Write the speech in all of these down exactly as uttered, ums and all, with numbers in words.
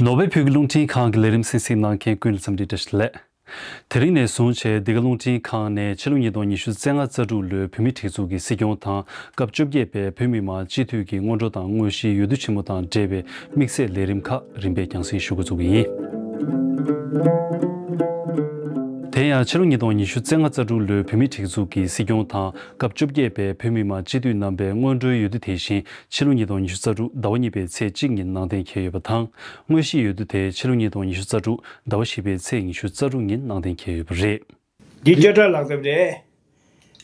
ནོར་ཝེ་བོད་ཀྱི་རླུང་འཕྲིན་ཁང་གི་ལས་རིམ་གསན་གཟིགས་གནང་མཁན་ཀུན་ལ་འཚམས་འདྲི་བཀྲ་ཤིས་བདེ་ལེགས། དེ་རིང་ནས་བཟུང་བྱས་འདི་ག་རླུང་འཕྲིན་ཁང་ནས་ཕྱི་ལོ་ཉིས་སྟོང་ཉི་ཤུ་རྩ་ལྔ་རྩ་དྲུག་ལོའི་བོད་མིའི་སྒྲིག་འཛུགས་ཀྱི་སྲིད་སྐྱོང་དང་སྐབས་བཅོ་བརྒྱད་པའི་བོད་མི་མང་སྤྱི་འཐུས་ཀྱི་སྔོན་འགྲོ་དང་དངོས་གཞིའི་འོས་བསྡུ་ཆེན་མོ་དང་འབྲེལ་བའི་དམིགས་བསལ་ལས་རིམ་ཁག་རིམ་པས་རྒྱང་སྲིང་ཞུ་འགོ་འཛུགས་ཀྱི་ཡིན། དེ་ཡང་ཕྱི་ལོ་ཉིས་སྟོང་ཉི་ཤུ་རྩ་ལྔ་རྩ་དྲུག་ལོའི་བོད་མིའི་སྒྲིག་འཛུགས་ཀྱི་སྲིད་སྐྱོང་དང་སྐབས་བཅོ་བརྒྱད་པའི་བོད་མི་མང་སྤྱི་འཐུས་རྣམ་པའི་སྔོན་འགྲོའི་འོས་བསྡུ་དེ་བཞིན་ཕྱི་ལོ་ཉིས་སྟོང་ཉི་ཤུ་རྩ་དྲུག་ཟླ་བ་གཉིས་པའི་ཚེས་གཅིག་ཉིན་གནང་གཏན་འཁེལ་ཡོད་པ་དང་། དངོས་གཞིའི་འོས་བསྡུ་དེ་ཕྱི་ལོ་ཉིས་སྟོང་ཉི་ཤུ་རྩ་དྲུག་ཟླ་བ་བཞི་པའི་ཚེས་ཉི་ཤུ་རྩ་དྲུག་ཉིན་གནང་གཏན་འཁེལ་ཡོད་པ་རེད། འདི་བསྐྱར་བསྒྲགས་ལག་དེབ་རེད།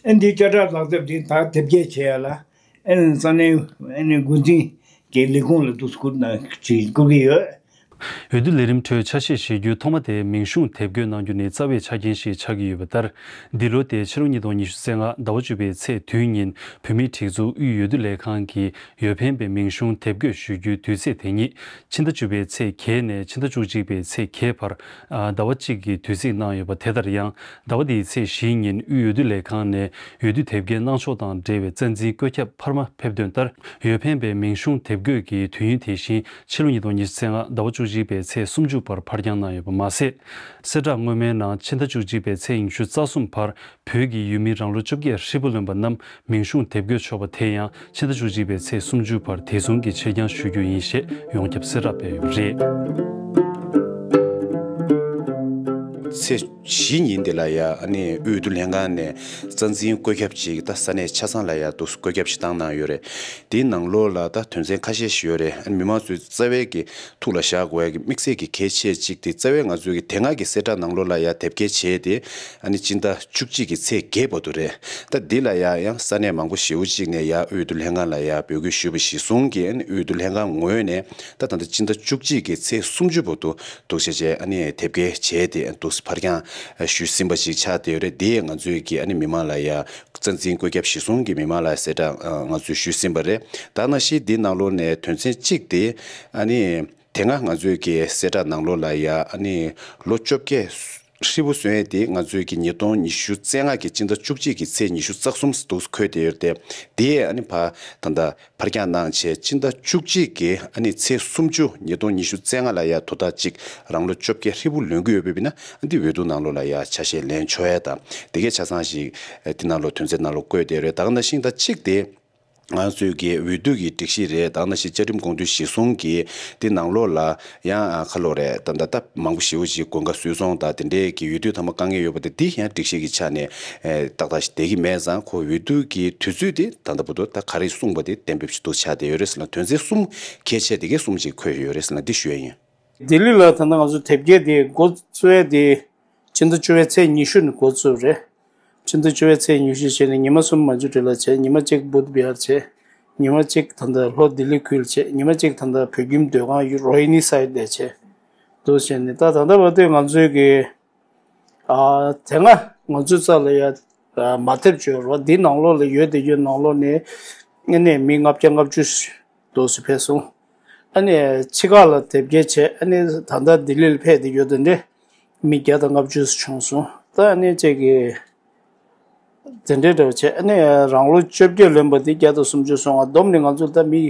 ཨ་འདི་བསྐྱར་བསྒྲགས་ལག་དེབ་འདི་ད་དེབ་སྐྱེལ་བྱེད་ཡ་ལ་ཨ་ནི་ས་གནས་ཨ་ནི་འགོ་འཛིན་གྱི་ལས་ཁུངས་ལ་འདུག་སེ་བསྐུར་གནང་བྱེད་བསྐུར་གྱི་ཡོད། འོས་བསྡུ་ལས་རིམ་ཁྲོད་ཆ་ཤས་བཞེས་རྒྱུའི་ཐོག་མ་དེ་མིང་གཞུང་དེབ་འགོད་གནང་རྒྱུ་ནི་རྩ་བའི་ཆ་རྐྱེན་ཞིག་ཆགས་ཀྱི་ཡོད་པ་ལྟར། འདི་ལོ་དེ་ཕྱི་ལོ་ཉིས་སྟོང་ཉི་ཤུ་རྩ་ལྔ་ཟླ་བ་བཅུ་པའི་ཚེས་བདུན་ཉིན་བོད་མིའི་སྒྲིག་འཛུགས་དབུས་འོས་བསྡུ་ལས་ཁང་གིས་འོས་འཕེན་པའི་མིང་གཞུང་དེབ་འགོད་ཞུ་རྒྱུའི་དུས་ཚེས་དེ་ཉིད་ཕྱི་ཟླ་བཅུ་པའི་ཚེས་བརྒྱད་ནས་ཕྱི་ཟླ་བཅུ་གཅིག་པའི་ཚེས་བརྒྱད་བར་ཟླ་བ་གཅིག་གི་དུས་ཚིགས་གནང་ཡོད་པ། དེ་ལྟར་ཡང་ཟླ་བ་འདིའི་ཚེས་བཞི་ཉིན་དབུས་འོས་བསྡུ་ལས་ཁང་ནས་འོས་བསྡུ་དེབ་སྐྱེལ་གནང་ཕྱོགས་དང་འབྲེལ་བའི་རྩ་འཛིན་བཀོད་ཁྱབ་འཕར་མ་ཕེབས་དོན་ལྟར། འོས་འཕེན་པའི་མིང་གཞུང་དེབ་འགོད་ཀྱི་དུས་ཡུན་དེ་བཞིན་ཕྱི་ལོ་ཉིས་སྟོང་ཉི་ཤུ་རྩ་ལྔ་ཟླ་བ་བཅུ་གཅིག་པའི་ཚེས་སུམ་ཅུ་བར་ཕར་འགྱངས་གནང་ཡོད་པ་མ་ཟད། གསལ་བསྒྲགས་སྔོན་མའི་ནང་ཕྱི་ཟླ་བཅུ་གཅིག་པའི་ཚེས་ཉི་ཤུ་རྩ་གསུམ་བར་བོད་ཀྱི་ཡུལ་མི་རང་ལོ་བཅོ་བརྒྱད་ཧྲིལ་པོ་ལོན་པ་རྣམས་མིང་གཞུང་དེབ་འགོད་ཆོག་པ་དེ་ཡང་ཕྱི་ཟླ་བཅུ་གཅིག་པའི་ཚེས་སུམ་ཅུ་བར་དེ་མཚུངས་ཀྱི་ཕྱིར་འགྱངས་ཞུ་རྒྱུ་ཡིན་ཞེས་ཡོངས་ཁྱབ་གསལ་བསྒྲགས་སྤེལ་ཡོད་པ་རེད། ཚེས་བཞི་ཉིན་དེ་ལ་ཡ་ཨ་ནི་དབུས་འོས་བསྡུ་ལྷན་ཁང་ནས་རྩ་འཛིན་བཀོད་ཁྱབ་ཅིག་ད་ས་གནས་ཆ་ཚང་ལ་ཡ་འདུག་བཀོད་ཁྱབ་ཅིག་བཏང་གནང་ཡོད་རེད། དེའི་ནང་ལོགས་ལ་ད་དོན་ཚན་ཁ་ཤས་ཤིག་ཡོད་རེད། ཨ་ནི་མི་མང་ཚོས་རྩ་བའི་གི་ཐུགས་ལ་བཞག་དགོས་ཡ་གི་དམིགས་བསལ་གྱི་གལ་ཆེ་གཅིག་དེ་རྩ་བའི་ང་ཚོའི་གི་དེ་སྔ་གི་གསལ་བསྒྲགས་ནང་ལོགས་ལ་ཡ་དེབ་སྐྱེལ་བྱས་ཏེ་ཨ་ནི་སྤྱི་ཟླ་བཅུ་གཅིག་གི་ཚེས་བརྒྱད་བར་དུ་རེད། ད་འདི་ལ་ཡ་ཡང་ས་གནས་མང་པོ་ཞེ་པོ་ཅིག་ནས་ཡ་དབུས་འོས་བསྡུ་ལྷན་ཁང་ལ་ཡ་འབོད་སྐུལ་ཞུས་པ་གཞིར་བཟུང་གིས་ཨ་ནི་དབུས་འོས་བསྡུ་ལྷན་ཁང་ངོས་ནས་ད་ད་ལྟ་སྤྱི་ཟླ་བཅུ་གཅིག་གི་ཚེས་སུམ་ཅུ་བར་དུ་འདུག་བྱས་བྱས་ཨ་ནི་དེབ་སྐྱེལ་བྱས་ཏེ་འདུག་ཕར་འགྱངས་ཞུས་ཟིན་པ་ཞིག་ཆགས་བསྡད་ཡོད་རེད། འདི་ང་ཚོས་ཀྱིས་ཨ་ནི་མི་མང་ལ་ཡ་རྩ་འཛིན་བཀོད་ཁྱབ་གཞིར་བཟུང་གིས་མི་མང་ལ་གསལ་བསྒྲགས་ང་ཚོས་ཞུས་ཟིན་པ་རེད། ད་ནང་བཞིན་འདི་ནང་ལོགས་ནས་དོན་ཚན་གཅིག་དེ་ཨ་ནི་དེ་སྔ་ང་ཚོས་ཀྱི་གསལ་བསྒྲགས་ནང་ལོགས་ལ་ཡ་ཨ་ནི་ལོ་བཅོ་བརྒྱད་ཧྲིལ་པོ་སོན་ཡས་དེ་ང་ཚོས་ཀྱི་ཉིས་སྟོང་ཉི་ཤུ་རྩ་ལྔ་གི་སྤྱི་ཟླ་བཅུ་གཅིག་གི་ཚེས་ཉི་ཤུ་རྩ་གསུམ་འདུག་འཁོད་བསྡད་ཡོད་དེ། དེ་ཨ་ནི་ཕ་ད་ལྟ་ཕར་འགྱངས་གནང་བྱས་སྤྱི་ཟླ་བཅུ་གཅིག་གི་ཨ་ནི་ཚེས་སུམ་ཅུ་ཉིས་སྟོང་ཉི་ཤུ་རྩ་ལྔ་ལ་ཡ་དོ་བདག་གཅིག་རང་ལོ་བཅོ་བརྒྱད་ཧྲིལ་པོ་ལོན་གྱི་ཡོད་པ་ཡིན་ན་འདི་འོས་བསྡུ་ནང་ལོགས་ལ་ཡ་ཆ་ཤས་ལེན་ཆོག་ཡ་དང་དེ་གའི་ཆ་ཚང་ཞིག་འདི་ནང་ལོགས་དོན་ཚན་ནང་ལོགས་བཀོད་བསྡད་རེད། ད་ག་ནང་བཞིན་ད་གཅིག་དེ་ང་ཚོས་ཀྱི་འོས་བསྡུ་གི་སྒྲིག་གཞི་རེད། ད་ག་ནང་བཞིན་བཅའ་ཁྲིམས་དགོངས་དོན་གཞིར་བཟུང་གི་འདི་ནང་ལོགས་ལ་ཡང་ཁ་ལོ་རེད། ད་ད་ད་མང་པོ་ཞེ་པོ་ཞིག་དགོན་ཁ་སུད་ཚོང་དང་དེ་འདྲའི་གི་འོས་བསྡུ་ཐ་མ་དཀའ་ངལ་ཡོད་པ་དེ་འདི་ཡང་སྒྲིག་གཞི་གི་ཆ་ནས་ཏག་ཏག་ཞིག་བསྡད་ཀྱི་མེད་ཙང་ཁོ་འོས་བསྡུ་གི་དུས་ཚོད་དེ་ད་ལྟ་བར་དུ་ད་ག་རེ་གསུངས་པ་དེ་གཏན་འབེབས་ཞིག་འདུག་ཆགས་བསྡད་ཡོད་རེད་ཟེར་ན། དོན་ཚན་གསུམ་གལ་ཆེ་དེ་གའི་གསུམ་ཅིག་འཁོད་ཡོད་རེད་ཟེར་ན་འདི་ཞུ་ཡ་ཡིན། ལྡི་ལི་ལ་ད་ལྟ་ང་ཚོ་དེབ་སྐྱེལ་དེ་འགོ་བཙུགས་ཡ་དེ་ཕྱི་ཟླ་བཅུ་པའི་ཚེས་ཉི་ཤུ་ནས་འགོ་བཙུགས་རེད། ཕྱི་ཟླ་བཅུ་པའི་ཚེས་ཉི་ཤུ་བྱས་ནས་ཉི་མ་གསུམ་མ་འཇུ་འབྲི་ལ་བྱས། ཉི་མ་གཅིག་བུད་བི་ཧར་བྱས། ཉི་མ་གཅིག་ད་ལྟ་ལྷོ་ལྡི་ལི་ཁུལ་བྱས། ཉི་མ་གཅིག་ད་ལྟ་བོད་ཁྱིམ་སྡོད་ཁང་ཡུལ་རོ་ཧི་ནི་སའིད་ལ་བྱས། འདུག་བྱས་ནས་ད་ད་ལྟ་བར་དུ་ང་ཚོའི་གི་ཨ་དེ་སྔ་ང་ཚོའི་རྩ་ལ་ཡ་མ་དེབ་བཅོལ་བ་འདི་ནང་ལོགས་ལ་ཡོད་དེ་ཡོད་ནང་ལོགས་ནས་ཨ་ནི་མི་ལྔ་བརྒྱ་ལྔ་བཅུ་འདུག་སེ་ཕེབས་སོང་། ཨ་ནི་ཕྱི་ཁག་ལ་དེབ་སྐྱེལ་བྱས། ཨ་ནི་ད་ལྟ་ལྡི་ལི་ལ་ཕེབས་དེ་ཡོད་དེ་འདྲས་མི་བརྒྱ་དང་ལྔ་བཅུ་བྱུང་སོང་། ད་ཨ་ནི་ཅིག་གི་དེ་འདྲའི་འདྲ་བ་བྱས། ཨ་ནི་རང་ལོ་བཅོ་བརྒྱད་ལོན་པ་དེ་བརྒྱ་དང་སུམ་ཅུ་སོང་བ་བསྡོམས་ནས་ང་ཚོ་ད་མི་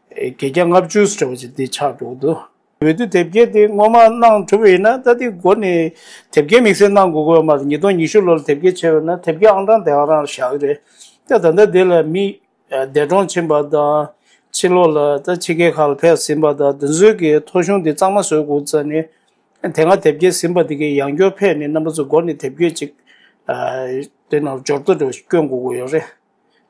བརྒྱད་བརྒྱ་ལྔ་བཅུ་འདྲ་བ་ཅིག་དེ་ཆགས་འགྲོ་གི་འདུག་འོས་བསྡུ་དེབ་སྐྱེལ་དེ་སྔོན་མ་གནང་གྲུབ་པ་ཡིན་ན་ད་དེ་འགོ་ནས་དེབ་སྐྱེལ་དམིགས་བསལ་གནང་དགོས་ཀྱི་ཡོད་མ་རེད། ཉིས་སྟོང་ཉི་ཤུ་ལོ་ལ་དེབ་སྐྱེལ་བྱས་པ་ན་དེབ་སྐྱེལ་ཨང་གྲངས་དེ་ཨང་གྲངས་བཞག་གི་རེད། ད་ད་ལྟ་དེ་ལ་མི་འདས་གྲོངས་ཕྱིན་པ་དང་ཕྱི་ལོགས་ལ་ད་ཕྱི་རྒྱལ་ཁག་ལ་ཕེབས་ཟིན་པ་དང་དེ་ཚོའི་གི་ཐོ་གཞུང་དེ་གཙང་མ་བཟོ་དགོས་ཙང་ནས་དེ་སྔ་དེབ་སྐྱེལ་ཟིན་པ་དེ་གའི་ཡང་བསྐྱར་ཕེབས་ནས་རྣམ་པ་ཚོ་འགོ་ནས་དེབ་སྐྱེལ་ཅིག་དེ་ནང་འབྱོར་ཐོ་འདྲ་བོ་ཞིག་སྐྱོན་དགོས་ཀྱི་ཡོད་རེད།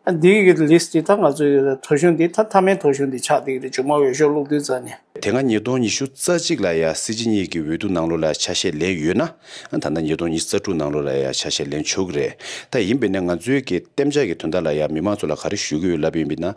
འདི་གི་ལིས་ཊི་ད་ང་ཚོའི་ཐོ་གཞུང་འདི་ད་མཐའ་མའི་ཐོ་གཞུང་འདི་ཆགས་བསྡད་ཀྱི་རེད། མཇུག་མ་འོས་ཤོག་བླུགས་དུས་ཙམ་ནས། དེ་སྔ་ཉིས་སྟོང་ཉི་ཤུ་རྩ་གཅིག་ལ་ཡ་སྲིད་སྤྱི་གཉིས་ཀྱི་འོས་བསྡུ་ནང་ལོགས་ལ་ཆ་ཤས་ལེན་ཡོད་ན། ད་ལྟ་ཉིས་སྟོང་ཉི་ཤུ་རྩ་དྲུག་ནང་ལོགས་ལ་ཡ་ཆ་ཤས་ལེན་ཆོག་གི་རེད། ད་ཡིན་པས་ན་ང་ཚོའི་གི་གཏན་འཇགས་ཀྱི་དོན་དག་ལ་ཡ་མི་མང་ཚོ་ལ་ག་རེ་ཞུ་གི་ཡོད་ལབ་ཡིན་པས་ན།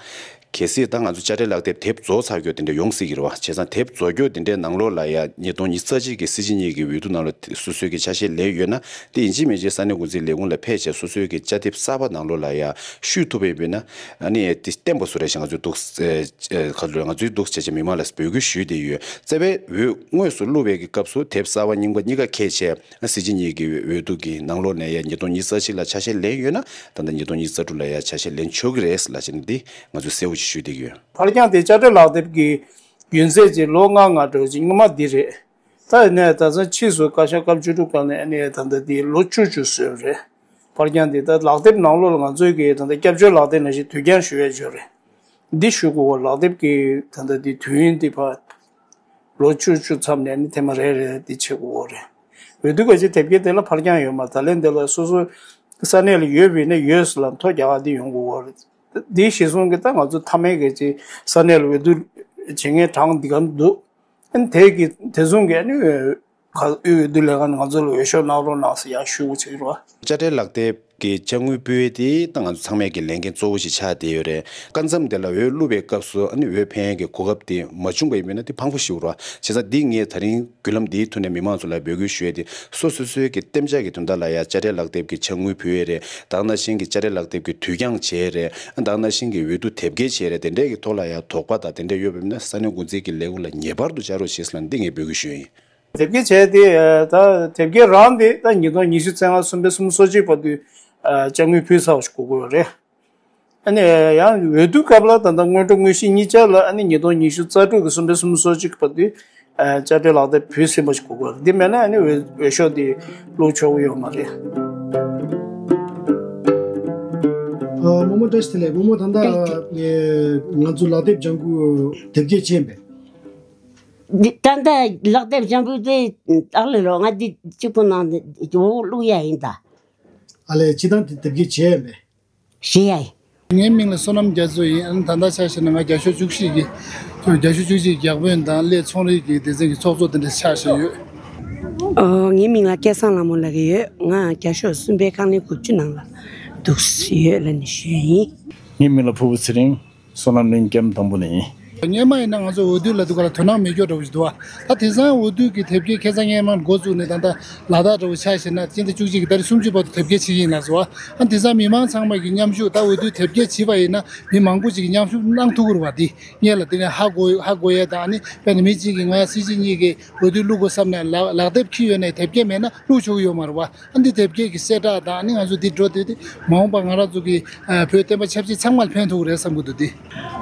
གལ་སྲིད་ད་ང་ཚོ་དཔྱ་ཁྲལ་ལག་དེབ་དེབ་རྫོགས་ཚར་རྒྱུ་དེ་འདྲ་ཡོང་སྲིད་ཀྱི་རེད་བ། བྱས་ཙང་དེབ་རྫོགས་རྒྱུ་དེ་འདྲའི་ནང་ལོགས་ལ་ཡ་ཉིས་སྟོང་ཉི་ཤུ་རྩ་གཅིག་གི་སྲིད་སྤྱི་གཉིས་ཀྱི་འོས་བསྡུ་ནང་ལ་སོ་སོའི་གི་ཆ་ཤས་ལེན་ཡོད་ན། དེ་ཡིན་གཅིག་མིན་གཅིག་ས་གནས་འགོ་འཛིན་ལས་ཁུངས་ལ་ཕེབས་བྱས་སོ་སོའི་གི་དཔྱ་དེབ་གསར་པ་ནང་ལོགས་ལ་ཡ་བཤུས་ཐུབ་པ་ཡིན་པས་ན། ཨ་ནི་དེ་བརྟན་པོ་བཟོ་རེད་ཞེས་ང་ཚོས་འདུག་ཨེ་ཨེ་ག་ཚོད་ང་ཚོས་འདུག་བྱས་བྱས་མི་མང་ལ་འབོད་སྐུལ་ཞུས་བསྡད་ཡོད། རྩ་བའི་འོས་དངོས་སུ་བླུགས་པའི་གི་སྐབས་སུ་དེབ་གསར་པ་རྙིང་པ་གཉིས་ཀ་འཁྱེར་བྱས། སྲིད་སྤྱི་གཉིས་ཀྱི་འོས་བསྡུ་གི་ནང་ལོགས་ནས་ཡ་ཉིས་སྟོང་ཉི་ཤུ་རྩ་གཅིག་ལ་ཆ་ཤས་ལེན་ཡོད་ན། ད་ལྟ་ཉིས་སྟོང་ཉི་ཤུ་རྩ་དྲུག་ལ་ཡ་ཆ་ཤས་ལེན་ཆོག་གི་རེད་ལབ་བྱས་ནས་འདི་ང་ཚོས་གསལ་པོ་ཞིག་ཞུས་བསྡད་ཀྱི་ཡོད། ཕར་འགྱངས་དེ་དཔྱ་ཁྲལ་ལག་དེབ་ཀྱི་རྒྱུན་ཚད་ཅིག་ལོ་ལྔ་ལྔ་འགྲོ་ཅིག་སྔོན་མ་འདི་རེད། ད་ཡིན་ནའི་ད་ཆ་ཕྱིས་སུ་བཀའ་ཤག་སྐབས་བཅུ་དྲུག་སྐབས་ནས་ཨ་ནི་ད་ལྟ་འདི་ལོ་བཅུ་བཅུ་བཟོས་པ་རེད། ཕར་འགྱངས་དེ་ད་ལག་དེབ་ནང་ལོགས་ལ་ང་ཚོའི་གི་ད་ལྟ་སྐྱབས་བཅོལ་ལག་དེབ་ནང་བཞིན་དུས་འགྱངས་ཞུ་ཡས་ཅིག་ཡོད་རེད། འདི་ཞུ་དགོས་པ་ལག་དེབ་ཀྱི་ད་ལྟ་འདི་དུས་ཡུན་འདི་ཕར་ལོ་བཅུ་བཅུ་མཚམས་ནས་ནི་ཐེངས་མ་རེ་རེ་འདི་བྱེད་དགོས་པ་རེད། འོས་བསྡུ་གལ་ཆེ་དེབ་སྐྱེལ་དེ་ལ་ཕར་འགྱངས་ཡོད་མ་རེད། ད་ལན་འདི་ལ་སོ་སོ་ས་གནས་ལ་ཡོད་པ་ཡིན་ན་ཡོད་ཟེར་ལ་ཐོ་རྒྱག་ག་འདི་ཡོང་དགོས་པ་རེད། འདི་གཞིར་བཟུང་གི་ད་ང་ཚོ་མཐའ་མའི་གལ་ཆེ་ས་གནས་ལ་འོས་བསྡུ་བྱེད་མཁན་གྲངས་འདི་ག་འདུག་ཨ་ནི་དེ་གི་དེ་བཟུང་གི་ཨ་ནི་ག་དབུས་འོས་བསྡུ་ལས་ཁང་ནས་ང་ཚོ་ལ་འོས་ཤོག་གནང་རོགས་གནང་ཟེར་ཡར་ཞུ་དགོས་ཆགས་ཀྱི་རེད་བ། དཔྱ་ཁྲལ་ལག་དེབ་ཀྱི་དཔྱ་དངུལ་ཕུལ་ཡས་དེ་ད་ང་ཚོ་ཚང་མས་ཀྱི་ལས་འགན་གཙོ་བོ་ཞིག་ཆགས་བསྡད་ཡོད་རེད། སྐབས་མཚམས་དེ་ལ་འོས་བླུགས་པའི་སྐབས་སུ་ཨ་ནི་འོས་འཕེན་ཡས་ཀྱི་གོ་སྐབས་དེ་མ་བྱུང་པ་ཡིན་པས་ན་དེ་ཕངས་པོ་ཞིག་རེད་བ། བྱས་ཙང་འདི་ངས་ད་རིང་བརྒྱུད་ལམ་འདིའི་ཐོག་ནས་མི་མང་ཚོ་ལ་འབོད་སྐུལ་ཞུ་ཡས་དེ། སོ་སོ་སོའི་གི་གཏན་འཇགས་ཀྱི་དོན་དག་ལ་ཡ་དཔྱ་ཁྲལ་ལག་དེབ་ཀྱི་དཔྱ་དངུལ་ཕུལ་ཡས་རེད། ད་ག་ནང་བཞིན་གྱི་དཔྱ་ཁྲལ་ལག་དེབ་ཀྱི་དུས་འགྱངས་བྱས་རེད། ད་ག་ནང་བཞིན་གྱི་འོས་བསྡུ་དེབ་སྐྱེལ་བྱས་རེད། དེ་འདྲའི་གི་ཐོག་ལ་ཡ་དོགས་པ་དང་དེ་འདྲ་ཡོད་པ་ཡིན་ན་ས་གནས་འགོ་འཛིན་གྱི་ལས་ཁུངས་ལ་ངེས་པར་དུ་བཅར་རོགས་ཞེས་ལ་འདི་ངས་འབོད་སྐུལ་ཞུ་ཡིན། དེབ་སྐྱེལ་བྱས་ཏེ་ད་དེབ་སྐྱེལ་རང་དེ་ད་ཉིས་སྟོང་ཉི་ཤུ་རྩ་ལྔ་གསུམ་པའི་གསུམ་སོ་གཅིག་བར་དུ་དཔྱ་དངུལ་ཕུལ་ཚར་བ་ཞིག་དགོས་ཀྱི་ཡོད་རེད། ཨ་ནི་ཡང་འོས་བསྡུ་སྐབས་ལ་ད་ལྟ་སྔོན་འགྲོ་དངོས་གཞི་གཉིས་ཆ་ལ་ཨ་ནི་ཉིས་སྟོང་ཉི་ཤུ་རྩ་དྲུག་གི་གསུམ་པའི་གསུམ་སོ་གཅིག་བར་དུ་དཔྱ་ཁྲལ་ལག་དེབ་ཕུལ་ཟིན་པ་ཞིག་དགོས་ཀྱི་ཡོད་རེད། འདི་མེད་ན་ཨ་ནི་འོས་འོས་ཤོག་དེ་བླུགས་ཆོག་གི་ཡོད་མ་རེད། ཨ་རྨོ་མོ་བཀྲ་ཤིས་བདེ་ལེགས། རྨོ་མོ་ད་ལྟ་ང་ཚོ་ལག་དེབ་ལྗང་གུ་དེབ་སྐྱེལ་བྱས་པས། འདི་ད་ལྟ་ལག་དེབ་ལྗང་གུ་དེ་ཨ་ལེ་རོ་ང་འདི་གཅིག་པུ་ནང་འདི་འོག་བླུག་ཡ་ཡིན་ད། ཨ་ལེ་སྤྱིར་བཏང་དེ་དེབ་སྐྱེལ་བྱས་ཡ་མེད། བྱས་ཡ་ཡིན། ངའི་མིང་ལ་བསོད་ནམས་རྒྱ་མཚོ་ཡིན། ཨ་ནི་ད་ལྟ་ཆ་བཞག་ན་ང་བརྒྱ་ཤོག་བཅུ་བཞི་གི་བརྒྱ་ཤོག་བཅུ་བཞི་གི་བརྒྱ་དཔོན་དང་གླེ་ཚོང་རིག་གི་སྡེ་ཚན་གྱི་ཚོགས་གཙོ་དེ་འདྲ་ཆགས་བཞག་ཡོད། ཨོ་ངའི་མིང་ལ་སྐལ་བཟང་ལྷ་མོ་ལབ་ཀྱི་ཡོད། ང་བརྒྱ་ཤོག་གསུམ་པའི་རྐང་གླིང་དགུ་བཅུ་ནང་ལ་འདུག་ཡོད་ལབ་ནས་ཞུས་ཡིན། ངའི་མིང་ལ་ཕུར་བུ་ཚེ་རིང་། བསོད་ནམས་གླིང་ཀེམ་དང་པོ་ནས་ཡིན། སྔོན་མ་ཡིན་ན་ང་ཚོ་འོས་བསྡུ་ལ་འདུག་ག་ལ་དོ་སྣང་མེད་སྐྱོ་འདྲ་བོ་ཞིག་འདུག་བ། ད་དེང་སང་འོས་བསྡུ་གི་དེབ་སྐྱེལ་ཁ་སང་སྔོན་མ་འགོ་བཙུགས་ནས་ད་ལྟ་ལ་དྭགས་འདྲ་བོ་ཆ་བཞག་ན་སྤྱི་ཟླ་བཅུ་གཅིག་གི་ཏ་རིག་སུམ་ཅུ་བར་དུ་དེབ་སྐྱེལ་བྱེད་ཀྱི་ཡིན་ལབ་སོང་བ། ཨ་དེང་སང་མི་མང་ཚང་མ་གི་མཉམ་ཞུགས་ད་འོས་བསྡུ་དེབ་སྐྱེལ་བྱེད་པ་ཡིན་ན་མི་མང་པོ་ཅིག་གི་མཉམ་ཞུགས་གནང་ཐུབ་ཀྱི་རེད་བ། དེ་སྔོན་ལ་དེ་ནས་ཧ་གོ་ཧ་གོ་ཡས་དང་ཨ་ནི་དཔེར་ན་མི་གཅིག་གིས་ང་སྲིད་སྤྱི་གཉིས་ཀྱི་འོས་བསྡུ་བླུག་དགོས་བསམ་ནས་ལག་ལག་དེབ་འཁྱེར་ཡོད་ནའི་དེབ་སྐྱེལ་མེད་ན་བླུག་ཆོག་གི་ཡོད་མ་རེད་བ། ཨ་འདི་དེབ་སྐྱེལ་གྱི་གསལ་བསྒྲགས་དང་ཨ་ནི་ང་ཚོ་འདི་འགྲོ་དུས་དེ་མ་འོངས་པ་ང་རང་ཚོ་གི་ཨ་བོད་བསྟན་པ་ཆབ་སྲིད་ཚང་མར་ཕན་ཐོགས་རེད་བསམ་གྱི་འདུག་དེ།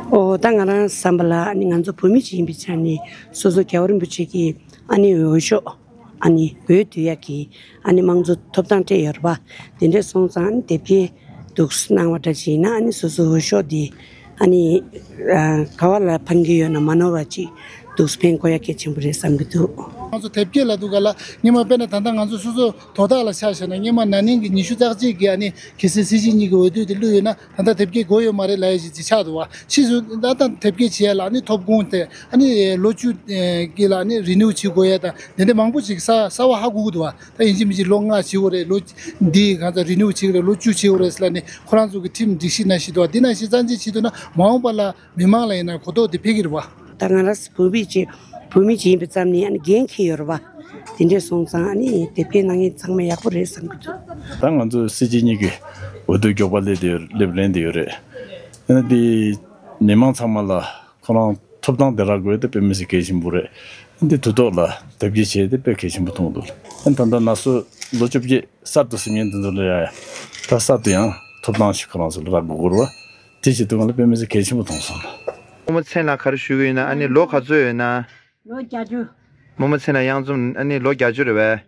ཨོ་ད་ང་རང་བསམ་པ་ལ་ཨ་ནི་ང་ཚོ་བོད་མི་ཅིག་ཡིན་པའི་ཆ་ནས་སོ་སོ་རྒྱལ་བ་རིན་པོ་ཆེ་གི་ཨ་ནི་འོས་ཤོག་ཨ་ནི་འོས་བསྡུ་ཡག་གི་ཨ་ནི་དམངས་གཙོ་ཐོབ་ཐང་སྤྲད་ཡོད་རེད་པ། དེ་འདྲས་སོང་ཙང་ཨ་ནི་དེབ་སྐྱེལ་འདུག་གནང་བ་འདྲ་ཅིག་ཡིན་ན་ཨ་ནི་སོ་སོ་འོས་ཤོག་འདི་ཨ་ནི་ཨ་ག་བ་ལ་ཕན་གྱི་ཡོད་ན་མ་ནོར་བ་ཅིག་འདུག་ཕན་དགོས་ཡ་གལ་ཆེན་པོ་རེད་བསམ་གྱི་འདུག་ང་ཚོ་དེབ་སྐྱེལ་ལ་འདུག་ག་ལ་སྔོན་མ་དཔེར་ན་ད་ལྟ་ང་ཚོ་སོ་སོ་དོ་བདག་ལ་ཆ་བཞག་ན་སྔོན་མ་ན་ནིང་གི་ཉི་ཤུ་རྩ་གཅིག་གི་ཨ་ནི་གལ་སྲིད་སྲིད་སྤྱི་གཉིས་ཀྱི་འོས་བསྡུ་དེ་བླུགས་ཡོད་ན་ད་ལྟ་དེབ་སྐྱེལ་དགོས་ཡོད་མ་རེད་ལབ་ཡ་ཞིག་ཅིག་ཆགས་འདུག་བ། ཕྱིས་སུ་ད་ལྟ་དེབ་སྐྱེལ་བྱེད་ཡ་ལ་ཨ་ནི་ཐོབ་ཁུངས་དེ་ཨ་ནི་ལོ་བཅུ་གི་ལ་ཨ་ནི་རི་ནིའུ་བྱེད་དགོས་ཡ་དང་དེ་འདྲ་མང་པོ་ཅིག་གསར་གསར་བ་ཧ་གོ་གི་འདུག་བ། ད་ཡིན་གཅིག་མིན་གཅིག་ལོ་ལྔ་བྱེད་དགོས་རེད། ལོ་འདི་གང་ཚ་རི་ནིའུ་བྱེད་ཀྱི་རེད། ལོ་བཅུ་བྱེད་དགོས་རེད་ཟེར་ལབ་ནས་ཁོ་རང་ཚོ་གི་ཁྲིམས་སྒྲིག་གཞི་ནང་བཞིན་འདུག་བ། འདི་ནང་བཞིན་རྩ་འཛིན་བྱེད་ཐུབ་ན་མ་འོངས་པ་ལ་མི་མང་ལ་ཡིན་ན་གོ་རྟོགས་དེ་འཕེལ་གྱི་རེད་བ། ད་ང་རང་བོད་མི་ཅིག་བོད་མི་ཅིག་ཡིན་པའི་ཙམ་ནས་ཨ་ནི་འགན་འཁྱེར་ཡོད་རེད་བ། དེ་འདྲས་སོང་ཙང་ཨ་ནི་དེབ་སྐྱེལ་གནང་མཁན་ཚང་མ་ཡག་པོ་རེད་བསམ་གྱི་འདུག་ད་ང་ཚོ་སྲིད་སྤྱི་གཉིས་ཀྱི་འོས་བསྡུ་མགྱོགས་པ་སླེབས་བསྡད་ཡོད་སླེབས་ལེན་བསྡད་ཡོད་རེད། ཨ་ནི་དེ་མི་མང་ཚང་མ་ལ་ཁོ་རང་ཐོབ་ཐང་དེ་རག་དགོས་དེ་དཔེ་མི་སྲིད་གལ་ཆེན་པོ་རེད། ཨ་ནི་དེ་དུས་ཐོག་ལ་དེབ་སྐྱེལ་བྱས་དེ་དཔེ་གལ་ཆེན་པོ་མཐོང་འདུག་ཨ་ནི་ད་ལྟ་ན་སོ་ལོ་བཅོ་བརྒྱད་གསར་དུ་ཟིན་མཁན་དེ་ཚོ་ལ་ཡ་ཡ་ད་གསར་དུ་ཡང་ཐོབ་ཐང་ཞིག་ཁོ་རང་ཚོ་ལ་རག་དགོས་ཀྱི་རེད་བ། དེ་བྱེད་དུས་ང་ལ་དཔེ་མི་སྲིད་གལ་ཆེན་པོ་མཐོང་སོང་། རྨོ་མོ་མཚན་ལ་ག་རེ་ཞུ་གི་ཡོད་ན་ཨ་ནི་ལོ་ག་ཚོད་ཡོད་ན། ལོ་བརྒྱད་ཅུ། རྨོ་མོ་མཚན་ལ་གཡང་འཛོམས་ཨ་ནི་ལོ་བརྒྱད་ཅུ་རེད་བས།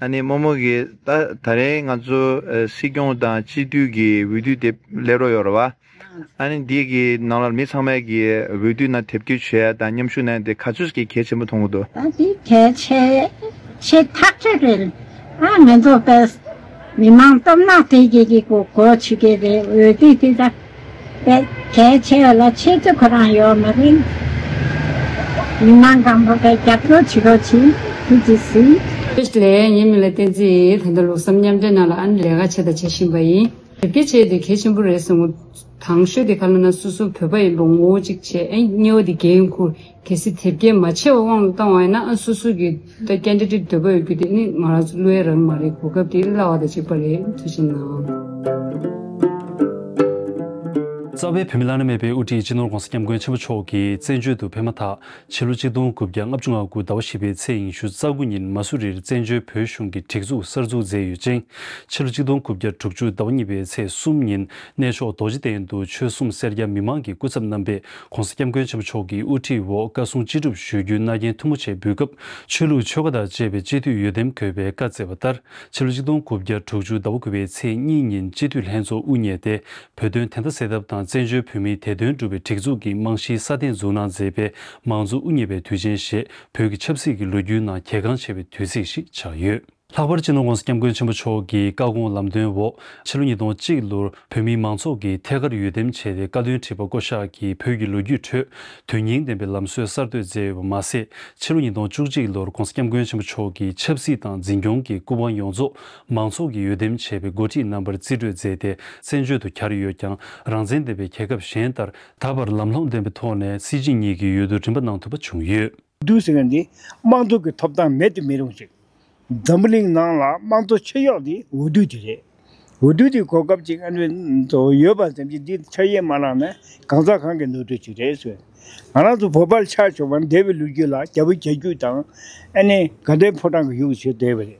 ཨ་ནི་རྨོ་མོ་གིས་ད་ད་རེས་ང་ཚོ་ཨ་སྲིད་སྐྱོང་དང་སྤྱི་འཐུས་ཀྱི་འོས་བསྡུ་དེ་སླེབས་རོགས་ཡོད་རེད་བ། ཨ་ནི་འདི་གི་ནང་ལ་མི་ཚང་མས་ཀྱི་འོས་བསྡུ་ནང་དེབ་སྐྱེལ་བྱས་དང་མཉམ་ཞུགས་གནང་དེ་ག་ཚོད་ཀྱི་གལ་ཆེན་པོ་མཐོང་གི་འདུག་ད་འདི་གལ་ཆེ་ཆེ་ཐག་ཆོད་རེད། ཨ་ང་ཚོ་དཔེ་ མི་མང་སྟོབས་ནག་དེ་གྱད་ཀྱི་གོ་གོ་ཆི་གེ་རེད། འོས་བསྡུ་དེ་ད་པད་གལ་ཆེ་བ་ལ་ཆེ་ཚོད་ཁོ་རང་ཡོད་མ་རེད། མི་མང་གང་པོ་གི་རྒྱབ་སྐྱོར་བྱེད་རོགས་བྱེད། ཐུགས་རྗེ་གཟིགས། ལགས་ལས་ངའི་མིང་ལ་བསྟན་འཛིན་ཡིན། ད་ལྟ་ལུགས་བསམ་མཉམ་འབྲེལ་ནང་ལ་ཨ་ནི་ལས་ཀ་བྱས་དང་བྱེད་བཞིན་པ་ཡིན། དེབ་སྐྱེལ་བྱས་དེ་གལ་ཆེན་པོ་རེད་བསམ་གི། དང་ཤོས་དེ་ག་ལ་ན་སོ་སོ་བོད་པ་ཡིན་པ་ངོ་བོ་གཅིག་བྱས། ཨེ་གཉིས་པ་དེ་འགན་འཁུར། གལ་སྲིད་དེབ་སྐྱེལ་མ་བྱས་པ་དབང་དུ་བཏང་བ་ཡིན་ན་ཨ་སོ་སོ་གི་ད་ཀེན་ཌི་ཌེ་ཊི་འདོད་པ་ཡོད་རྒྱུ་དེ་ནི་ང་རང་ཚོ་བླུ་ཡས་རག་གི་མ་རེད། གོ་སྐབས་དེ་བརླག་པ་དང་གཅིག་པ་རེད། ཐུགས་རྗེ་གནང་། རྩ་བའི་བོད་མི་བླ་ན་མེད་པའི་དབུ་ཁྲིད་སྤྱི་ནོར་༧གོང་ས་༧སྐྱབས་མགོན་ཆེན་པོ་མཆོག་གིས་བཙན་བྱོལ་དུ་ཕེབས་མ་ཐག་ཕྱི་ལོ་ཆིག་སྟོང་དགུ་བརྒྱ་ལྔ་བཅུ་ང་དགུ་ཟླ་བ་བཞི་པའི་ཚེས་ཉི་ཤུ་རྩ་དགུ་ཉིན་མ་སུ་རིར་བཙན་བྱོལ་བོད་གཞུང་གི་སྒྲིག་འཛུགས་གསར་འཛུགས་མཛད་ཡོད་ཅིང་། ཕྱི་ལོ་ཆིག་སྟོང་དགུ་བརྒྱ་དྲུག་ཅུ་ཟླ་བ་གཉིས་པའི་ཚེས་གསུམ་ཉིན་གནས་མཆོག་རྡོ་རྗེ་གདན་དུ་ཆོལ་གསུམ་སེར་སྐྱ་མི་མང་གི་སྐུ་ཚབ་རྣམ་པས་༧གོང་ས་༧སྐྱབས་མགོན་ཆེན་པོ་མཆོག་གི་དབུ་ཁྲིད་འོག་བཀའ་གསུང་ཅི་སྒྲུབ་ཞུ་རྒྱུའི་མནའ་གན་ཐུང་མོ་ཆེད་འབུལ་སྐབས། ཆོས་ལུགས་ཆོལ་ཁ་དང་བཅས་པའི་སྤྱི་འཐུས་འོས་འདེམས་དགོས་པའི་བཀའ་སྩལ་བ་ལྟར། ཕྱི་ལོ་ཆིག་སྟོང་དགུ་བརྒྱ་དྲུག་ཅུ་ཟླ་བ་དགུ་པའི་ཚེས་གཉིས་ཉིན་སྤྱི་འཐུས་ལྷན་ཚོགས་དབུ་བརྙེས་ཏེ། བོད་དོན་བདེན་མཐའ་གསལ་ཐབས་དང་བཙན་བྱོལ་བོད་མིའི་བདེ་དོན་སྒྲུབ་པའི་སྒྲིག་འཛུགས་ཀྱི་རྨང་གཞིའི་ས་གདན་འཛུགས་གནང་མཛད་པའི་མང་གཙོ་དབུ་བརྙེས་པའི་དུས་ཆེན་ཞེས་བོད་ཀྱི་ཆབ་སྲིད་ཀྱི་ལོ་རྒྱུས་ནང་གལ་འགངས་ཆེ་བའི་དུས་ཚིགས་ཤིག་ཆགས་ཡོད། ལྷག་པར་སྤྱི་ནོར་༧གོང་ས་༧སྐྱབས་མགོན་ཆེན་པོ་མཆོག་གི་བཀའ་དགོངས་ལམ་སྟོན་འོག་ཕྱི་ལོ་ཉིས་སྟོང་གཅིག་ལོར་བོད་མིའི་མང་ཚོགས་ཀྱིས་ཐད་ཀར་འོས་འདེམས་བྱས་ཏེ་བཀའ་བློན་ཁྲི་པ་བསྐོ་གཞག་གིས་བོད་ཀྱི་ལོ་རྒྱུས་ཁྲོད་དོན་སྙིང་ལྡན་པའི་ལམ་སྲོལ་གསར་གཏོད་མཛད་ཡོད་པ་མ་ཟད། ཕྱི་ལོ་ཉིས་སྟོང་བཅུ་གཅིག་ལོར་༧གོང་ས་༧སྐྱབས་མགོན་ཆེན་པོ་མཆོག་གིས་ཆབ་སྲིད་དང་འཛིན་སྐྱོང་གི་སྐུ་དབང་ཡོངས་རྫོགས་མང་ཚོགས་ཀྱིས་འོས་འདེམས་བྱས་པའི་འགོ་ཁྲིད་རྣམ་པར་རྩིས་སྤྲོད་མཛད་དེ་བཙན་བྱོལ་དུ་གྱར་ཡོད་ཀྱང་། རང་བཙན་ལྡན་པའི་རྒྱལ་ཁབ་གཞན་ལྟར་ད་བར་ལམ་ལྷོང་ལྡན་པའི་ཐོག་ནས་སྲིད་སྤྱི་གཉིས་ཀྱི་འོས་བསྡུ་རིམ་པ་གནང་ཐུབ་པ་བྱུང་ཡོད། འདུག་ཟེར་མཁན་འདི་དམངས་གཙོ་གི་ཐོབ་ཐང་མེད་དུ་མི་རུང་ཞིག་འཛམ་བུ་གླིང་ནང་ལ་དམངས་གཙོ་ཆེ་ཤོས་དེ་འོས་བསྡུ་དེ་རེད། འོས་བསྡུ་དེ་གོ་སྐབས་ཅིག་ཨ་ནི་ཡོད་པ་ཙམ་གྱིས་འདི་ཆ་ཡས་མ་བླངས་ན་གང་ཟག་གང་གི་ནོར་འཁྲུལ་ཅིག་རེད་ཟེར། ང་རང་ཚོ་བོད་པར་ཆགས་བྱུང་བ་འདས་པའི་ལོ་རྒྱུས་ལ་རྒྱལ་པོ་རྒྱལ་རྒྱུད་དང་ཨ་ནི་དགའ་ལྡན་ཕོ་བྲང་གི་ཡུལ་ཞེས་བསྡད་པ་རེད།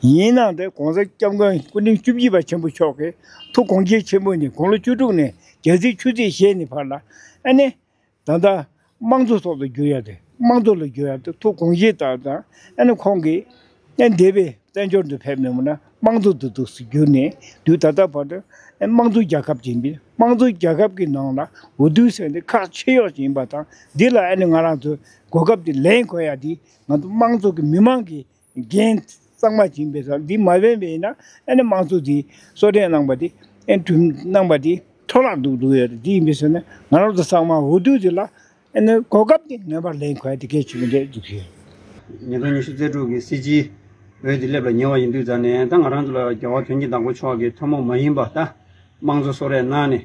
ཡིན་ནའང་དེ་༧གོང་ས་༧སྐྱབས་མགོན་སྐུ་ཕྲེང་བཅུ་བཞི་པ་ཆེན་པོ་མཆོག་གིས་ཐུགས་དགོངས་བཞེས་ཆེན་པོ་ནས་དགུང་ལོ་བཅུ་དྲུག་ནས་རྒྱལ་སྲིད་ཆུང་སྲིད་བཞེས་ནས་བར་ལ་ཨ་ནི། ད་ལྟ་དམངས་གཙོ་ཐོག་ཏུ་བསྒྱུར་ཡ་དེ་དམངས་གཙོ་ལ་བསྒྱུར་ཡ་དེ་ཐུགས་དགོངས་བཞེས་ལྟར་དང་ཨ་ནི་ཁོང་གིས་ཨ་འདས་པའི་བཙན་བྱོལ་དུ་ཕེབས་མེད་མོད་ན་དམངས་གཙོ་དུ་འདུག་སེ་བསྒྱུར་ནས་དུས་ད་ལྟ་བར་དུ་ཨ་དམངས་གཙོ་རྒྱལ་ཁབ་ཅིག་ཡིན་པས་དམངས་གཙོ་རྒྱལ་ཁབ་ཀྱི་ནང་ལ་འོས་བསྡུ་ཟེར་འདི་ཁག་ཆེ་ཡོད་ཅིག་ཡིན་པ་དང་འདི་ལ་ཨ་ནི་ང་རང་ཚོས་གོ་སྐབས་དེ་ལེན་དགོས་ཡ་འདི་ང་ཚོ་དམངས་གཙོ་གི་མི་མང་གི་འགན་གཙང་མ་བྱིན་པའི་ས་འདི་མ་བན་པས་ན་ཨ་ནི་དམངས་གཙོ་འདི་གསོལ་སྟོན་གནང་པ་འདི་ཨ་འགྲུབ་གནང་པ་འདི་འཕྲོ་བརླག་འགྲོ་འགྲོ་ཡོད་རེད། འདི་ཡིན་པའི་ས་ན་ང་རང་ཚོ་ཚང་མ་འོས་བསྡུ་འདི་ལ་ཨ་ནི་གོ་སྐབས་འདི་ངེས་པར་ལེན་དགོས་ཡ་འདི་གལ་ཆེན་པོ་རེད་འདུག་ཟེར། ཉིས་སྟོང་ཉི་ཤུ་རྩ་དྲུག་གི་སྲིད་སྤྱིའི་འོས་འདི་སླེབས་ལ་ཉེ་བ་ཡིན་དུས་ཙང་ནས་ད་ང་རང་ཚོ་ལ་རྒྱལ་བ་དོན་གྱི་བདག་པོ་མཆོག་གི་ཐུན་མོང་མ་ཡིན་པ་ད་དམངས་གཙོ་གསོལ་རས་གནང་ནས་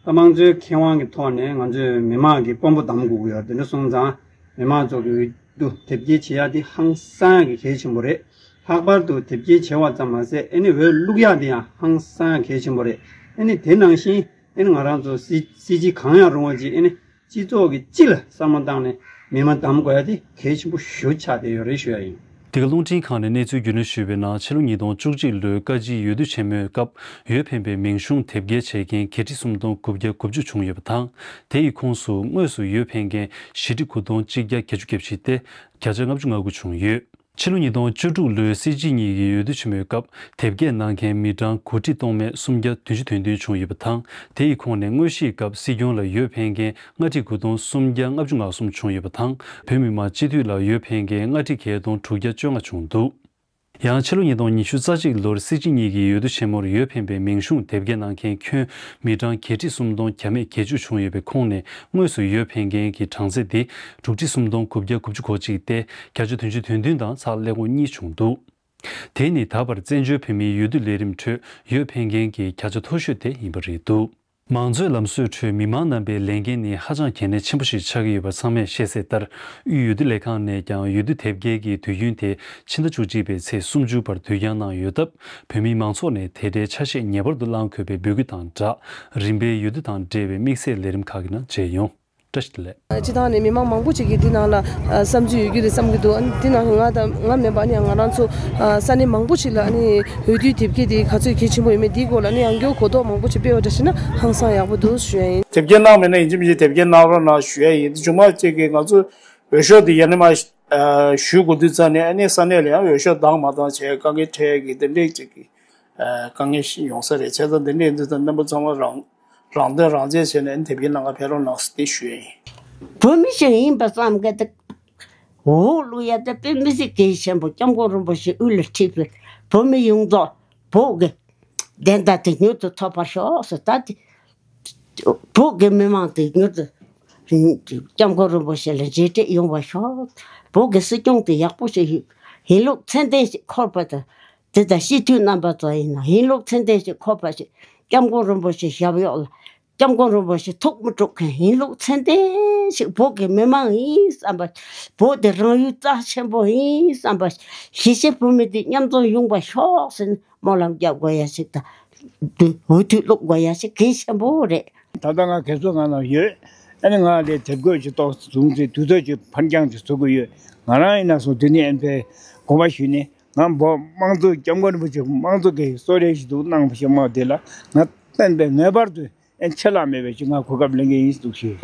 ད་དམངས་གཙོའི་ཁེ་དབང་གི་ཐོག་ནས་ང་ཚོས་མི་མང་གི་དཔོན་པོ་བདམས་དགོས་ཀྱི་ཡོད་རེད། དེ་འདྲ་སོང་ཙང་མི་མང་ཚོ་གི་འོས་བསྡུ་དེབ་སྐྱེལ་བྱེད་ཡ་དེ་ཧང་སང་ཡ་གི་གལ་ཆེན་པོ་རེད། ལྷག་པར་དུ་དེབ་སྐྱེལ་བྱས་པ་ཙམ་མ་ཟད་ཨ་ནི་འོས་བླུག་ཡག་དེ་ཡང་ཧང་སང་ཡ་གལ་ཆེན་པོ་རེད། ཨ་ནི་དེ་ནང་བཞིན་ཨ་ནི་ང་རང་ཚོ་སྲིད་སྲིད་སྤྱི་གང་ཡང་རུང་བ་ཅིག་ཨ་ནི་སྤྱི་ཚོགས་ཀྱི་སྤྱི་ལ་བསམ་བློ་བཏང་ནས་མི་མང་བདམས་དགོས་ཡ་དེ་གལ་ཆེན་པོ་ཞེ་པོ་ཆགས་བསྡད་ཡོད་རེད་ཞུ་ཡ་ཡིན། འདི་ག་རླུང་འཕྲིན་ཁང་ནས་གནས་ཚུལ་རྒྱུས་ལོན་ཞུས་པའི་ནང་ཕྱི་ལོ་ཉིས་སྟོང་བཅུ་གཅིག་ལོའི་བཀའ་སྤྱིའི་འོས་བསྡུ་ཆེན་མོའི་སྐབས་འོས་འཕེན་པའི་མིང་གཞུང་དེབ་སྐྱེལ་བྱེད་མཁན་བརྒྱད་ཁྲི་སུམ་སྟོང་དགུ་བརྒྱ་དགུ་བཅུ་བྱུང་ཡོད་པ་དང་། དེ་ཡི་ཁོངས་སུ་དངོས་སུ་འོས་འཕེན་མཁན་བཞི་ཁྲི་དགུ་སྟོང་གཅིག་བརྒྱ་བརྒྱད་ཅུ་གྱ་བཞི་སྟེ། བརྒྱ་ཆ་ལྔ་བཅུ་ང་དགུ་བྱུང་ཡོད། ཕྱི་ལོ་ཉིས་སྟོང་བཅུ་དྲུག་ལོའི་སྲིད་སྤྱི་གཉིས་ཀྱི་འོས་བསྡུ་ཆེན་མོའི་སྐབས་དེབ་སྐྱེལ་གནང་མཁན་མི་གྲངས་དགུ་ཁྲི་སྟོང་མེད་སུམ་བརྒྱ་བདུན་ཅུ་དོན་བདུན་བྱུང་ཡོད་པ་དང་། དེ་ཡི་ཁོངས་ནས་དངོས་གཞིའི་སྐབས་སྲིད་སྐྱོང་ལ་འོས་འཕེན་མཁན་ལྔ་ཁྲི་དགུ་སྟོང་སུམ་བརྒྱ་ལྔ་བཅུ་ང་གསུམ་བྱུང་ཡོད་པ་དང་། བོད་མི་མང་སྤྱི་འཐུས་ལ་འོས་འཕེན་མཁན་ལྔ་ཁྲི་བརྒྱད་སྟོང་དྲུག་བརྒྱ་བཅོ་ལྔ་བྱུང་འདུག། ཡང་ཕྱི་ལོ་ཉིས་སྟོང་ཉི་ཤུ་རྩ་གཅིག་ལོར་སྲིད་སྤྱི་གཉིས་ཀྱི་འོས་བསྡུ་ཆེན་མོར་འོས་འཕེན་པའི་མིང་གཞུང་དེབ་སྐྱེལ་གནང་མཁན་ཁྱོན་མི་གྲངས་བརྒྱད་ཁྲི་སུམ་སྟོང་བརྒྱ་མེད་བརྒྱད་ཅུ་བྱུང་ཡོད་པའི་ཁོངས་ནས་དངོས་སུ་འོས་འཕེན་མཁན་གྱི་གྲངས་ཚད་དེ་དྲུག་ཁྲི་སུམ་སྟོང་དགུ་བརྒྱ་དགུ་བཅུ་གོ་གཅིག་སྟེ། བརྒྱ་ཆ་བདུན་ཅུ་དོན་བདུན་དང་ཚེག་ཀླད་ཀོར་གཉིས་བྱུང་འདུག། དེ་ནི་ད་བར་བཙན་བྱོལ་བོད་མིའི་འོས་བསྡུ་ལས་རིམ་ཁྲོད་འོས་འཕེན་མཁན་གྱི་བརྒྱ་ཆ་མཐོ་ཤོས་དེ་ཡིན་པ་རེད་འདུག། མང་གཙོའི་ལམ་སྲོལ་ཁྲོད་མི་མང་རྣམ་པའི་ལས་འགན་ནི་ཧ་ཅང་གལ་གནད་ཆེན་པོ་ཞིག་ཆགས་ཀྱི་ཡོད་པ་ཚང་མས་ཤེས་གསལ་ལྟར། དབུས་འོས་བསྡུ་ལས་ཁང་ནས་ཀྱང་འོས་བསྡུ་དེབ་སྐྱེལ་གྱི་དུས་ཡུན་དེ་ཕྱི་ཟླ་བཅུ་གཅིག་པའི་ཚེས་སུམ་ཅུ་བར་དུས་འགྱངས་གནང་ཡོད་སྟབས། བོད་མིའི་མང་ཚོགས་ནས་དེ་འདྲའི་ཆ་ཤས་ངེས་པར་དུ་བླང་དགོས་པའི་འབོད་སྐུལ་དང་སྦྲགས། རིམ་པས་འོས་བསྡུ་དང་འབྲེལ་བའི་དམིགས་བསལ་ལས་རིམ་ཁག་གི་ནང་མཇལ་ཡོང་། བཀྲ་ཤིས་བདེ་ལེགས། སྤྱི་བཏང་ནས་མི་མང་མང་པོ་ཅིག་གིས་འདི་ནང་ལ་ཨ་བསམ་ཚུལ་ཡོད་རྒྱུ་རེད་བསམ་གྱི་འདུག། ཨ་ནི་འདི་ནང་ང་དང་ང་མིན་པ་ནི་ང་རང་ཚོ་ཨ་ས་གནས་མང་པོ་ཞིག་ལ་ཨ་ནི་འོས་བསྡུའི་དེབ་སྐྱེལ་དེ་ག་ཚོད་གལ་ཆེན་པོ་ཡོད་མེད་འདིའི་སྐོར་ལ་ཨ་ནི་ཡང་བསྐྱར་གོ་རྟོགས་མང་པོ་ཅིག་སྤེལ་བ་འདྲ་ཞིག་ན་ཧང་སང་ཡག་པོ་འདུག་ཞུ་ཡ་ཡིན། དེབ་སྐྱེལ་གནང་མེད་ན་ཡིན་གཅིག་མིན་གཅིག་དེབ་སྐྱེལ་གནང་རོགས་གནང་ཞུ་ཡ་ཡིན། མཇུག་མ་གཅིག་གིས་ང་ཚོ་འོས་ཤོག་དེ་ཡར་ལེན་མ་ཨ་ཞུ་དགོས་དུས་ཙང་ནས་ཨ་ནི་ས་གནས་ལ་ཡང་འོས་ཤོག་བདག་མ་བཏང་བྱས་དཀའ་ངལ་འཕྲད་ཀྱི་དེ་འདྲས་ཅིག་གི་ཨ་དཀའ་ངལ་ཞིག་ཡོང་ས་རེད། བྱས་ཙང་དེ་འདྲས་ཡིན་དུས་ཙང་རྣམ་པ་ཚང་མ་རང་རང་དོན་རང་གཅེས་བྱས་ནས་ཨ་ནི་དེབ་སྐྱེལ་གནང་ག་ཕེབས་རོགས་གནང་ཟེར་དེ་ཞུ་ཡ་ཡིན། བོད་མི་ཞིག་ཡིན་པ་ཙམ་གྱིས་དེ་འོས་བླུག་ཡ་དེ་དཔེ་མི་སྲིད་གལ་ཆེན་པོ། སྐྱབས་མགོན་རིན་པོ་ཆེ་དབུ་ལ་ཁྲིད་པའི་བོད་མི་ཡོངས་རྫོགས་ བོད་ཀྱི་བདེན་མཐའ་དེ་མྱུར་དུ་ཐོབ་པར་ཤོག་ཟེར། ད་དེ་བོད་ཀྱི་མི་མང་དེ་མྱུར་དུ་སྐྱབས་མགོན་རིན་པོ་ཆེ་ལ་མཇལ་འཕྲད་ཡོང་བར་ཤོག། བོད་ཀྱི་སྲིད་སྐྱོང་དེ་ཡག་པོ་ཞིག་ཡིན་ལུགས་མཚན་ལྡན་ཞིག་འཁོར་བ་དང་། དེ་ལྟར་སྤྱི་འཐུས་རྣམ་པ་ཚོ་ཡིན་ན་ཡིན་ལུགས་མཚན་ལྡན་ཞིག་འཁོར་བ་ཞིག། སྐྱབས་མགོན་རིན་པོ་ཆེ་ཞབས་གཡོག་ལ། སྐྱབས་མགོན་རིན་པོ་ཆེ་ཐུགས་མི་དཀྲུག་མཁན་ཡིན་ལུགས་མཚན་ལྡན་ཞིག། བོད་ཀྱི་མི་མང་ཡིན་བསམ་པ། བོད་དེ་རང་ཡུལ་རྩ་ཆེན་པོ་ཡིན་བསམ་པ། གཞིས་བྱེས་བོད་མི་དེ་མཉམ་འཛོམས་ཡོང་བ་ཤོག་ཟེར་ནས་སྨོན་ལམ་རྒྱག་དགོས་ཡ་ཞིག་དང་། འོས་བསྡུ་བླུག་དགོས་ཡ་ཞིག་གལ་ཆེན་པོ་རེད། ད་ལྟ་ང་གས་སོ་ང་ལ་ཡོད། ཨ་ནི་ང་ལས་དེབ་འགོད་ཅིག་ཏོག་ཙམ་བཟུང་ཚེ་དུས་ཚོད་ཅིག་ཕར་འགྱངས་ཅིག་བཟོ་གི་ཡོད། ང་རང་ཡིན་ན་སོང་དེ་ནས་ཨན་ཕའི་དགོངས་པ་ཞུས་ནས། ང་བོད་དམངས་གཙོ་སྐྱབས་མགོན་རིན་པོ་ཆེ་དམངས་གཙོ་གི་གསོལ་རས་ཤིག་འདུག་གནང་བ་ཞིག་མ་དེ་ལ་ང་གཏན་པའི་ངེས་པར་དུ་ཨེ་ཆད་ལྷག་མེད་པའི་ཅིག་ང་གོ་སྐབས་ལེན་གི་ཡིན་འདུག་ཞུ།